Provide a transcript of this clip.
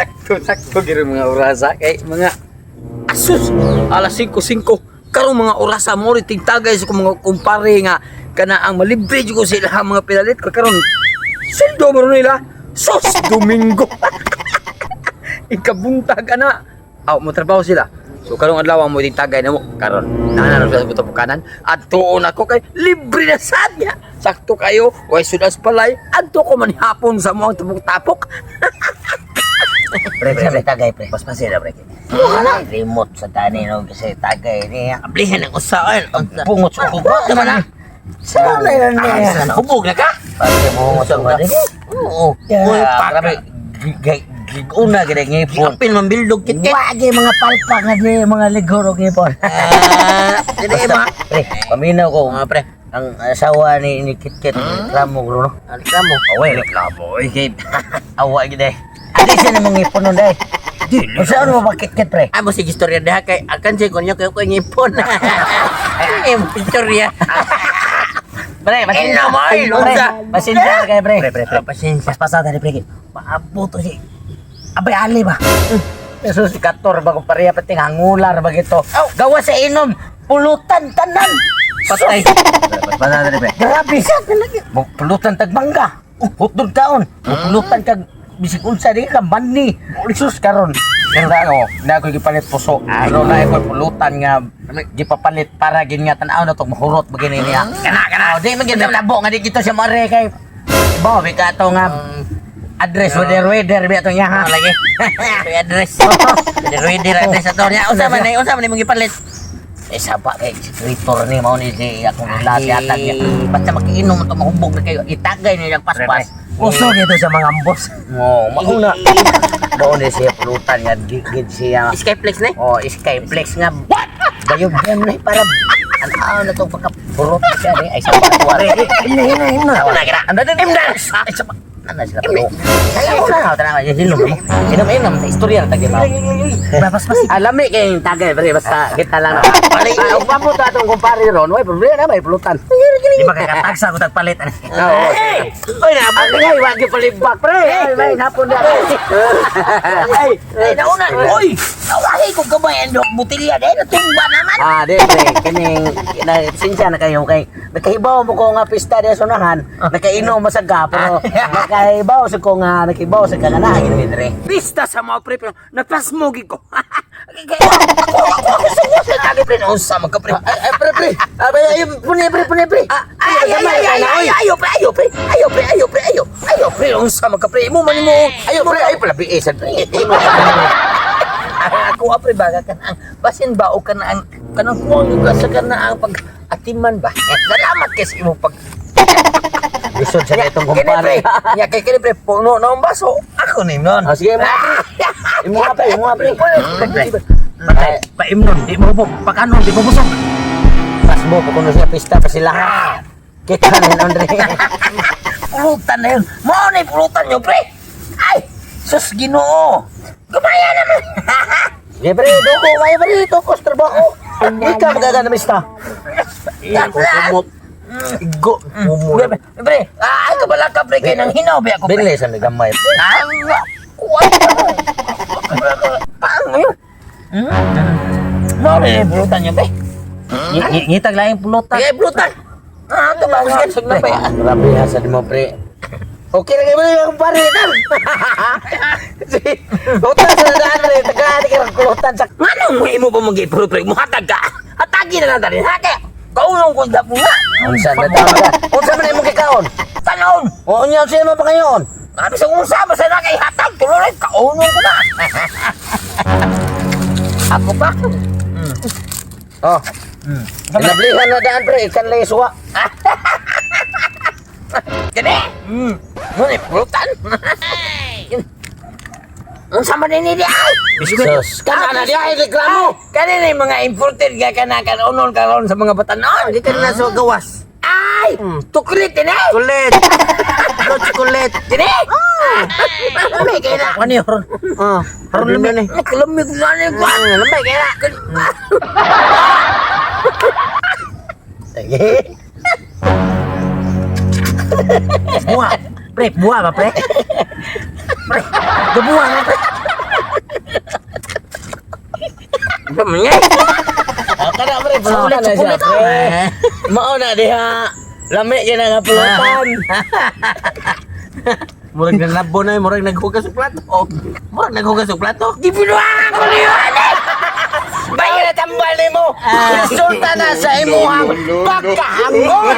Sakto-sakto giro mga orasa kay mga asus alas 5:05 karon mga orasa mo rin tingtagay sa kong mga kumpare nga kana ang malibre jud ko sila ang mga pinalit ko karon sweldo mo ron nila, sus, Domingo, ikabuntag ana aw mo trabaho sila. So karong adlaw mo tingtagay namo karon naa na sa tapukanan adtuon ako kay libre na sad niya, sakto kayo, way sudas palay adto ko man hapon sa mo ang tapok-tapok. Pre, pre, pre, tagay, pre. Paspasin na, pre. Wala. Remote sa tani, no? Kasi tagay niya. Ablihan ang usaan. Pungot sa kuba. Tama na. Sa na niya. Hubog na ka? Pati bungot sa kuba. Oo. Yeah, Uy, paka. grabe. Una, gina ngipon. Apil man bildog kit kit. Wagi mga palpak na di, mga liguro ngipon. Ah, dili Basta, ma. pre, paminaw ko. Mga pre. Ang asawa ni Kit Kit, reklamo ko, no? Reklamo. Awa, reklamo oy kay Awa, gina. Adi siya namang ngipon nun, day. Dili. Kung saan mo ba Kit Kit, pre? Amo sige istorya diha kay akan siya konyo kay ko ngipon. Ay, mo istorya. Pre, pasensya. Pre, Pre, pasensya na kayo, pre. Pre, pre, pre. Ah, pasensya. Paspasa tadi, pre. Maabot to si Abay Ali ba? Jesus, kator ba kung pareha pati hangular ba gito. Gawa sa inom, pulutan tanan. Patay. Paspasa na pre. Grabe sa talaga. Pulutan tag mangga. Hotdog taon. Pulutan kag bisig unsa di ka mani. Jesus karon. Pero na ano, na ako gipalit puso. Pero na ako pulutan nga gipapalit para gin nga tan-aw na to mahurot ba gini niya. Kana kana. Oh, di man gid nabo nga di gito siya mare kay Bo, bi ka to nga address weather weather bi ato niya ha. Ah, lagi. May address. May address ato niya. Unsa man imong gipalit? Eh, saba kay sekretor ni mao ni si akong lati atag niya. Basta makiinom to mahubog na kayo. Itagay niya ang paspas. Uso gito sa mga ambos. Oh, mauna. Mao ni siya pulutan nga gid siya. Skyflex na. Oh, Skyflex nga. What? Bayog yan na para ang na to pagkapurot siya ni ay sa patuwa. Himna, himna, himna. Wala ka na. Anda din. Himna. Ay sa Ano sila pero? Ay, wala na tanawa silom mo. Inom inom sa istorya na tagi mo. Paspas. Alami kay tagay pre basta kita lang. Ah, ug pamot atong kumpare ron, way problema na may pulutan. Di ba kay katagsa ko tagpalit ani. Oo. Oy, na. Ang ngay wag yung palibak pre. Ay, may hapon na. Ay, ay nauna. Oy, nawahi ko gamay ang dok butilya dahil natumba naman. Ah, di pre, kining na sinsya na kayo kay nakahibaw mo ko nga pista di sunahan, nakainom mo sa ga pero nakahibaw sa ko nga nakahibaw sa ka nga naa gid dire. Pista sa mga pre pero napasmogi ko. Ako suwas na tagay pre unsa man ka pre. Ay, ay, pre pre. Abay ay puni pre puni pre. Ay ay ay ay ay ayo pre ayo pre ayo pre ayo pre ayo ayo pre unsa man ka pre imo man mo Ayo pre, ay pala biisan pre. Ako ah, pre baga ka ang basin ba o kana ang kanang kuwang yung sa kana ang pag atiman ba. Eh, salamat kay sa imong pag Lisod sa itong Kini pre kumpare. nya kay kini pre puno na ang baso ako ni non. Ah, sige mo pre. Imo nga pre, imo nga pre. Patay, paimnon, di mo hubog, pakanon, di mo busog. Pasmo pa kuno siya pista pa sila. Kita na yun, Andre. Pulutan na yun. Mao na yung pulutan nyo, pre. Ay, sus Ginoo. Gumaya naman. Sige pre, duko kayo pre, tukos trabaho. Di ka magaganda mista. Igo kumot. Igo. Pre, pre, ay kabala ka pre kay nang hinaw ba ako pre. Binli sa may gamay. Ah, kuwan ka. Paano yun? Mao na yung pulutan nyo, pre. Ngitag laing pulutan. Kaya pulutan. Ah, ito ba? Gusto na pa yan. Grabe ha sa mo pre. Okay na kayo mga kumpare. Si, utang sa daan pre, tagaan ka ng kulutan sa Ngano mo imo pa mag-ipro pre? Muhatag ka. Hatagi na lang dali. Hake. Kaunong ko dapo nga. Unsa na taon ka? Unsa man imong kikaon? Tanon. O unya unsa man pa kayon? Sabi sa unsa ba sa na kay hatag tuloy kaunong ko na. Ako pa. Oh. Inablihan na daan pre, ikan lang suwa. Gani. Ngunit pulutan. Unsa man ni di ay? Sus, kana na di ay reklamo. Kani na yung mga imported nga kana kanon karon sa mga batanon. Di ka na sa gawas. Ay, tuklit din eh. Kulit. Go chocolate. Dini. Lamig kay na. Ano yun? Ah, Haron lami. Lamig na ni ko. Lamig kay na. Sige. Buwa. Pre, buwa ba pre? Pre, gabuwa na pre. Ano man niya? Ah, kana pre, pulutan na siya, pre. Mao na diha. Lami gyud na nga pulutan. Murag nalabo na, murag naghugas og plato. Murag naghugas og plato. Di binuangan ko niyo, ani! Bayo na tambal nimo. Resulta na sa imuhang pagkahangon.